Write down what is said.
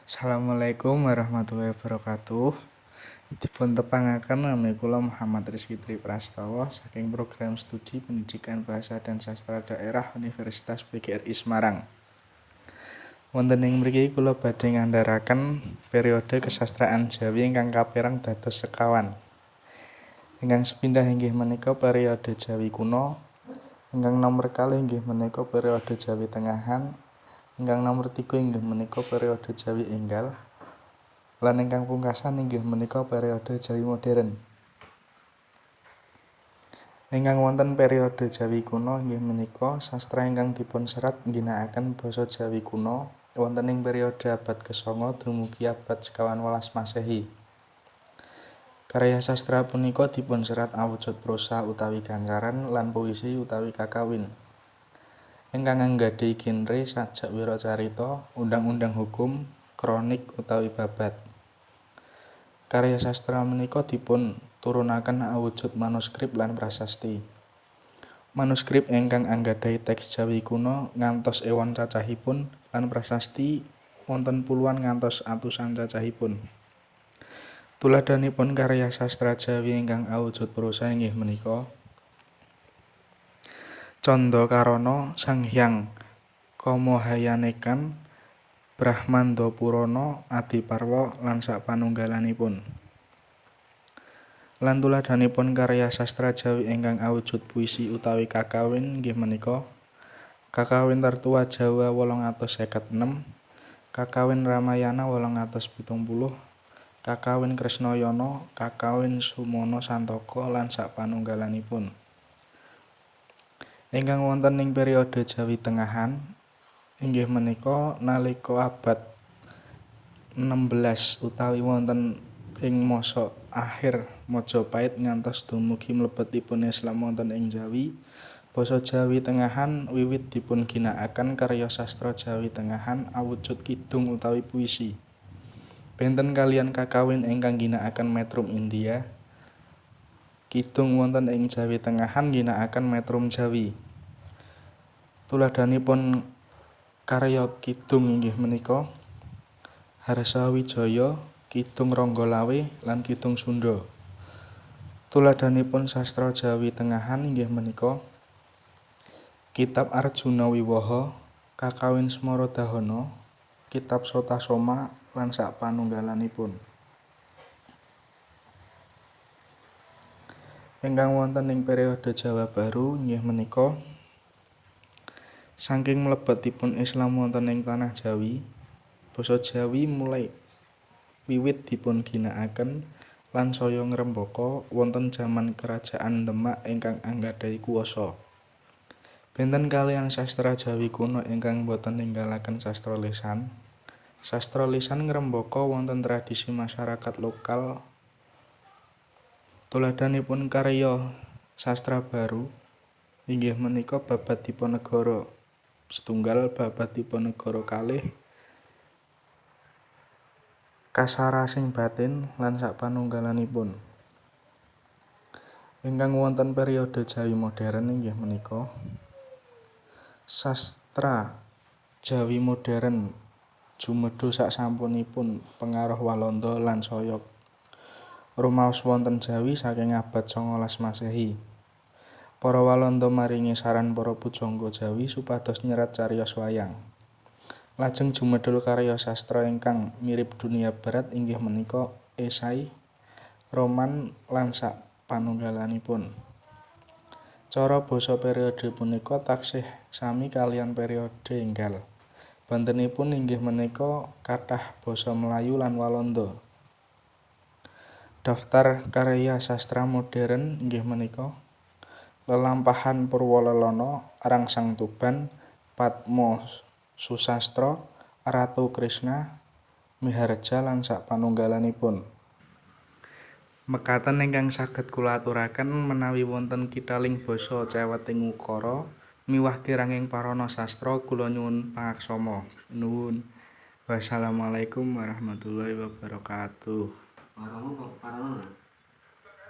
Assalamualaikum warahmatullahi wabarakatuh. Dipun tepangaken nami kula Muhammad Rizky Tri Prastawa saking Program Studi Pendidikan Bahasa dan Sastra Daerah Universitas PGRI Semarang. Wonten ing mriki kula badhe ngandharaken periode kesastraan Jawi ingkang kaperang dados sekawan. Ingkang sepindah inggih menika periode Jawi kuno, ingkang nomer kalih inggih menika periode Jawi tengahan, ingkang nomer tiga inggih menika periode Jawi enggal, lan ingkang pungkasan inggih menika periode Jawi modern. Ingkang wonten periode Jawi kuno inggih menika sastra ingkang dipun serat ngginakaken basa Jawi kuno wonten ing periode abad ke-9 dumugi abad 19 Masehi. Karya sastra punika dipun serat awujud prosa utawi gancaran lan puisi utawi kakawin. Ingkang anggadhahi genre sajak wiracarita, undang-undang hukum, kronik utawi babad. Karya sastra menika dipun turunaken awujud manuskrip lan prasasti. Manuskrip ingkang anggadhahi teks Jawi kuno ngantos ewon cacahipun lan prasasti wonten puluhan ngantos atusan cacahipun. Tuladhanipun karya sastra Jawi ingkang awujud prosa inggih menika Candakarana, Sanghyang Kamahayanekan, Brahmandapurana, Adiparwa lan sapanunggalanipun. Lan tuladhanipun karya sastra Jawi ingkang awujud puisi utawi kakawin inggih menika Kakawin Tertua Jawa 856, Kakawin Ramayana 870, Kakawin Kresnayana, Kakawin Sumana Santaka lan sapanunggalanipun. Ingkang wonten ing periode Jawi tengahan inggih menika nalika abad 16 utawi wonten ing masa akhir Majapahit ngantos dumugi mlebetipun Islam wonten ing Jawi, basa Jawi tengahan wiwit dipun ginakaken karya sastra Jawi tengahan awujud kidung utawi puisi. Benten kaliyan kakawin ingkang ngginakaken metrum India, kidung wonten ing Jawi tengahan ngginakaken metrum Jawi. Tuladhanipun karya kidung inggih menika Harsawijaya, Kidung Ranggalawe, lan Kidung Sunda. Tuladhanipun sastra Jawi tengahan inggih menika Kitab Arjuna Wiwaha, Kakawin Smaradahana, Kitab Sotasoma lan sapanunggalanipun. Ingkang wonten ing periode Jawa Baru inggih menika saking mlebetipun Islam wonten ing tanah Jawi, basa Jawi mulai wiwit dipun ginakaken lan saya ngrembaka wonten jaman Kerajaan Demak ingkang anggadhahi kuwasa. Benten kaliyan sastra Jawi kuno ingkang boten ninggalaken sastra lisan. Sastra lisan ngrembaka wonten tradisi masyarakat lokal. Tuladhanipun karya sastra baru inggih menika Babad Diponegoro setunggal, Babad Diponegoro kalih, Kasarasing Batin lan sapanunggalanipun. Ingkang wonten periode Jawi modern inggih menika sastra Jawi modern jumedho sasampunipun pengaruh Walanda lan saya rumaos wonten Jawi saking abad 19 Masehi. Para Walanda maringi saran para pujangga Jawi supados nyerat cariyos wayang. Lajeng jumedhul karya sastra ingkang mirip dunia barat inggih menika esai, roman lan sapanunggalanipun. Cara basa periode punika taksih sami kaliyan periode enggal. Bentenipun inggih menika kathah basa Melayu lan Walanda. Daftar karya sastra modern inggih menika Lelampahan Purwalelana, Rangsang Tuban, Padma Susastra, Ratu Krisna, Miharja lan sapanunggalanipun. Mekaten ingkang saged kula aturaken menawi wonten kithaling basa ceweting ukara miwah kiranging parana sastra kula nyuwun pangaksama. Nuwun. Wassalamualaikum warahmatullahi wabarakatuh. Parana.